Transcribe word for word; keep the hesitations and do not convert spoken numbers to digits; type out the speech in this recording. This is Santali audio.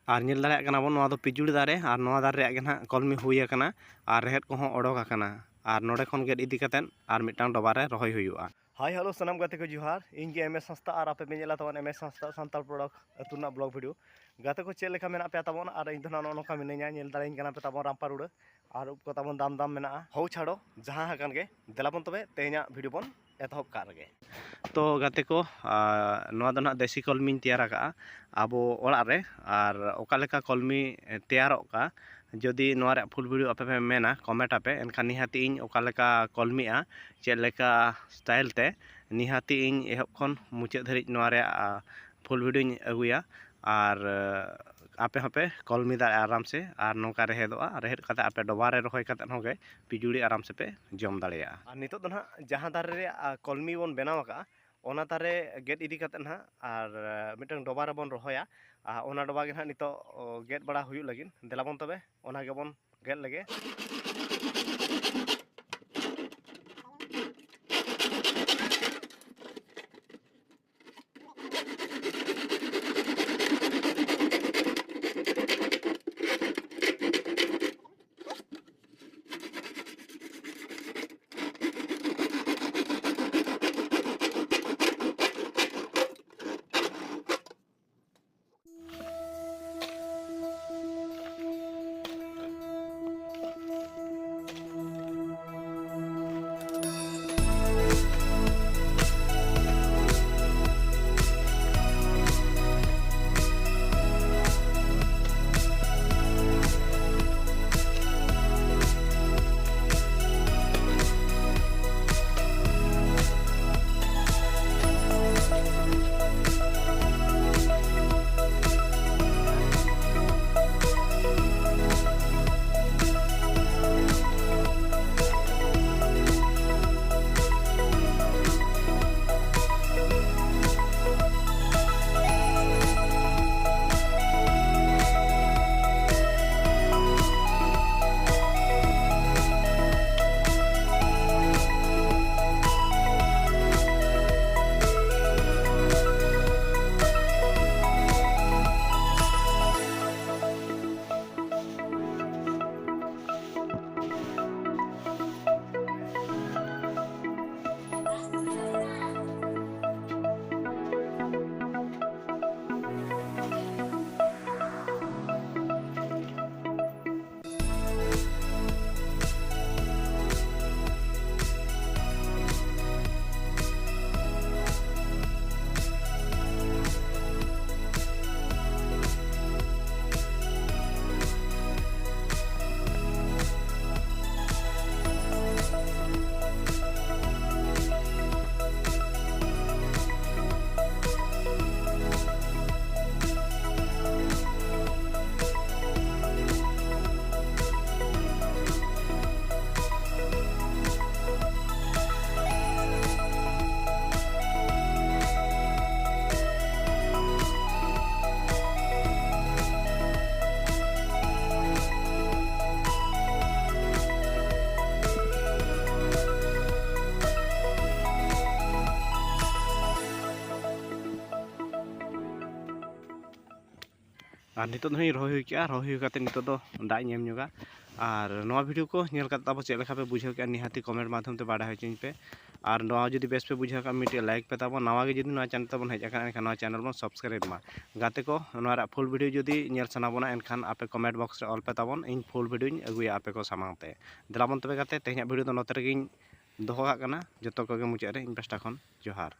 ᱟᱨ ᱧᱮᱞ ᱫᱟᱲᱮᱭᱟᱜ ᱠᱟᱱᱟ ᱵᱚᱱ, ᱱᱚᱣᱟ ᱫᱚ ᱯᱤᱡᱩᱲᱤ ᱫᱟᱨᱮ, ᱟᱨ ᱱᱚᱣᱟ ᱫᱟᱨᱮ ᱨᱮᱭᱟᱜ ᱜᱮ ᱱᱟᱦᱟᱜ ᱠᱚᱞᱢᱤ ᱦᱩᱭ ᱟᱠᱟᱱᱟ, ᱟᱨ ᱨᱮᱦᱮᱫ ᱠᱚᱦᱚᱸ ᱚᱰᱚᱠ ᱟᱠᱟᱱᱟ, ᱟᱨ ᱱᱚᱰᱮ ᱠᱷᱚᱱ ᱜᱮᱫ ᱤᱫᱤ ᱠᱟᱛᱮᱫ ᱟᱨ ᱢᱤᱫᱴᱟᱝ ᱰᱚᱵᱟ ᱨᱮ ᱨᱚᱦᱚᱭ ᱦᱩᱭᱩᱜᱼᱟ᱾ ᱦᱟᱭ ᱦᱮᱞᱳ ᱥᱟᱱᱟᱢ ᱜᱟᱛᱮ ᱠᱚ ᱡᱚᱦᱟᱨ, ᱤᱧ ᱜᱮ ᱮᱢ ᱮᱥ ᱦᱟᱸᱥᱫᱟ ᱟᱨ ᱟᱯᱮ ᱯᱮ ᱧᱮᱞᱟ ᱛᱟᱵᱚᱱ ᱮᱢ ᱮᱥ ᱦᱟᱸᱥᱫᱟ ᱥᱟᱱᱛᱟᱲ ᱯᱨᱚᱰᱟᱠᱴ ᱟᱹᱛᱩ ᱨᱮᱱᱟᱜ ᱵᱞᱚᱜ ᱵᱷᱤᱰᱤᱭᱳ᱾ ᱜᱟᱛᱮ ᱠᱚ ᱪᱮᱫ ᱞᱮᱠᱟ ᱢᱮᱱᱟᱜ ᱯᱮᱭᱟ ᱛᱟᱵᱚᱱ? ᱟᱨ ᱤᱧ ᱫᱚ ᱱᱟᱦᱟᱜ ᱱᱚᱜᱼᱚ ᱱᱚᱝᱠᱟ ᱢᱤᱱᱟᱹᱧᱟ, ᱧᱮᱞ ᱫᱟᱲᱮᱭᱟᱹᱧ ᱠᱟᱱᱟ ᱯᱮ ᱛᱟᱵᱚᱱ ᱨᱟᱢᱯᱟ ᱨᱩᱲᱟᱹ, ᱟᱨ ᱩᱵ ᱠᱚ ᱛᱟᱵᱚᱱ ᱫᱟᱢ ᱫᱟᱢ ᱢᱮᱱᱟᱜᱼᱟ᱾ ᱦᱳ ᱪᱷᱟᱲᱚ, ᱡᱟᱦᱟᱸ ᱟᱠᱟᱱ ᱜᱮ, ᱫᱮᱞᱟ ᱵᱚᱱ ᱛᱚᱵᱮ ᱛᱮᱦᱮᱧᱟᱜ ᱵᱷᱤᱰᱤᱭᱳ ᱵᱚᱱ ᱮᱛᱚᱦᱚᱵ ᱠᱟᱜ ᱨᱮᱜᱮ᱾ ᱛᱚ ᱜᱟᱛᱮ ᱠᱚ, ᱟᱨ ᱱᱚᱣᱟ ᱫᱚ ᱱᱟᱦᱟᱜ ᱫᱮᱥᱤ ᱠᱚᱞᱢᱤᱧ ᱛᱮᱭᱟᱨ ᱟᱠᱟᱫᱼᱟ ᱟᱵᱚ ᱚᱲᱟᱜ ᱨᱮ᱾ ᱟᱨ ᱚᱠᱟ ᱞᱮᱠᱟ ᱠᱚᱞᱢᱤ ᱛᱮᱭᱟᱨᱚᱜ ᱠᱟ, ᱡᱩᱫᱤ ᱱᱚᱣᱟ ᱨᱮᱭᱟᱜ ᱯᱷᱩᱞ ᱵᱷᱤᱰᱤᱭᱳ ᱟᱯᱮ ᱯᱮ ᱢᱮᱱᱟ, ᱠᱚᱢᱮᱱᱴ ᱟᱯᱮ, ᱮᱱᱠᱷᱟᱱ ᱱᱤᱦᱟᱹᱛᱤ ᱤᱧ ᱚᱠᱟ ᱞᱮᱠᱟ ᱠᱚᱞᱢᱤᱜᱼᱟ, ᱪᱮᱫ ᱞᱮᱠᱟ ᱥᱴᱟᱭᱤᱞ ᱛᱮ, ᱱᱤᱦᱟᱹᱛᱤ ᱤᱧ ᱮᱦᱚᱵ ᱠᱷᱚᱱ ᱢᱩᱪᱟᱹᱫ ᱫᱷᱟᱹᱨᱤᱡ ᱱᱚᱣᱟ ᱨᱮᱭᱟᱜ, ᱟ, ᱯᱷᱩᱞ ᱵᱷᱤᱰᱤᱭᱳᱧ ᱟᱹᱜᱩᱭᱟ᱾ ᱟᱨ, ᱟ, ᱟᱯᱮ ᱦᱚᱸᱯᱮ ᱠᱚᱞᱢᱤ ᱫᱟᱲᱮᱭᱟᱜᱼᱟ ᱟᱨᱟᱢ ᱥᱮ᱾ ᱟᱨ ᱱᱚᱝᱠᱟ ᱨᱮᱦᱮᱫᱚᱜᱼᱟ, ᱨᱮᱦᱮᱫ ᱠᱟᱛᱮ ᱟᱯᱮ ᱰᱚᱵᱟ ᱨᱮ ᱨᱚᱦᱚᱭ ᱠᱟᱛᱮ ᱦᱚᱸ ᱜᱮ ᱯᱤᱡᱩᱲᱤ ᱟᱨᱟᱢ ᱥᱮ ᱯᱮ ᱡᱚᱢ ᱫᱟᱲᱮᱭᱟᱜᱼᱟ᱾ ᱟᱨ ᱱᱤᱛᱚᱜ ᱫᱚ ᱱᱟᱦᱟᱜ ᱡᱟᱦᱟᱸ ᱫᱟᱨᱮ ᱨᱮᱭᱟᱜ, ᱟ, ᱠᱚᱞᱢᱤ ᱵᱚᱱ ᱵᱮᱱᱟᱣ ᱟᱠᱟᱜᱼᱟ, ᱚᱱᱟ ᱫᱟᱨᱮ ᱜᱮᱫ ᱤᱫᱤ ᱠᱟᱛᱮ ᱱᱟᱦᱟᱜ ᱟᱨ, ᱟ, ᱢᱤᱫᱴᱟᱝ ᱰᱚᱵᱟ ᱨᱮᱵᱚᱱ ᱨᱚᱦᱚᱭᱟ᱾ ᱟᱨ ᱚᱱᱟ ᱰᱚᱵᱟ ᱜᱮ ᱱᱟᱦᱟᱜ ᱱᱤᱛᱚᱜ, ᱚ, ᱜᱮᱫ ᱵᱟᱲᱟ ᱦᱩᱭᱩᱜ ᱞᱟᱹᱜᱤᱫ᱾ ᱫᱮᱞᱟ ᱵᱚᱱ ᱛᱚᱵᱮ ᱚᱱᱟ ᱜᱮᱵᱚᱱ ᱜᱮᱫ ᱞᱮᱜᱮ᱾ ᱟᱨ ᱱᱤᱛᱚᱜ ᱫᱚ ᱦᱟᱸᱜ ᱤᱧ ᱨᱚᱦᱚᱭ ᱦᱩᱭ ᱠᱮᱜᱼᱟ, ᱨᱚᱦᱚᱭ ᱦᱩᱭ ᱠᱟᱛᱮ ᱱᱤᱛᱚᱜ ᱫᱚ ᱫᱟᱜ ᱤᱧ ᱮᱢ ᱧᱚᱜᱟ᱾ ᱟᱨ ᱱᱚᱣᱟ video ᱠᱚ ᱧᱮᱞ ᱠᱟᱛᱮ ᱟᱵᱚ ᱪᱮᱫ ᱞᱮᱠᱟ ᱯᱮ ᱵᱩᱡᱷᱟᱹᱣ ᱠᱮᱜᱼᱟ, ᱱᱤᱦᱟᱹᱛᱤ comment ᱢᱟᱫᱽᱫᱷᱚᱢ ᱛᱮ ᱵᱟᱰᱟᱭ ᱦᱚᱪᱚᱧ ᱯᱮ᱾ ᱟᱨ ᱱᱚᱣᱟ ᱡᱩᱫᱤ ᱵᱮᱥ ᱯᱮ ᱵᱩᱡᱷᱟᱹᱣ ᱠᱷᱟᱱ ᱢᱤᱫᱴᱮᱡ like ᱯᱮ ᱛᱟᱵᱚᱱ, ᱱᱟᱣᱟ ᱜᱮ ᱡᱩᱫᱤ ᱱᱚᱣᱟ channel ᱛᱟᱵᱚᱱ ᱦᱮᱡ ᱟᱠᱟᱱᱟ ᱮᱱᱠᱷᱟᱱ ᱱᱚᱣᱟ channel ᱵᱚᱱ subscribe ᱢᱟ᱾ ᱜᱟᱛᱮ ᱠᱚ, ᱱᱚᱣᱟ ᱨᱮᱭᱟᱜ full video ᱡᱩᱫᱤ ᱧᱮᱞ ᱥᱟᱱᱟ ᱵᱚᱱᱟ ᱮᱱᱠᱷᱟᱱ ᱟᱯᱮ comment box ᱨᱮ ᱚᱞ ᱯᱮ ᱛᱟᱵᱚᱱ, ᱤᱧ full video ᱧ ᱟᱹᱜᱩᱭᱟ ᱟᱯᱮ ᱠᱚ ᱥᱟᱢᱟᱝ ᱛᱮ᱾ ᱫᱮᱞᱟ ᱵᱚᱱ ᱛᱚᱵᱮ ᱜᱟᱛᱮ, ᱛᱮᱦᱮᱧᱟᱜ video ᱫᱚ ᱱᱚᱛᱮ ᱨᱮᱜᱮᱧ ᱫᱚᱦᱚ ᱠᱟᱜ ᱠᱟᱱᱟ᱾ ᱡᱚᱛᱚ ᱠᱚᱜᱮ ᱢᱩᱪᱟᱹᱫ ᱨᱮ ᱤᱧ ᱯᱟᱦᱴᱟ ᱠᱷᱚᱱ ᱡᱚᱦᱟᱨ᱾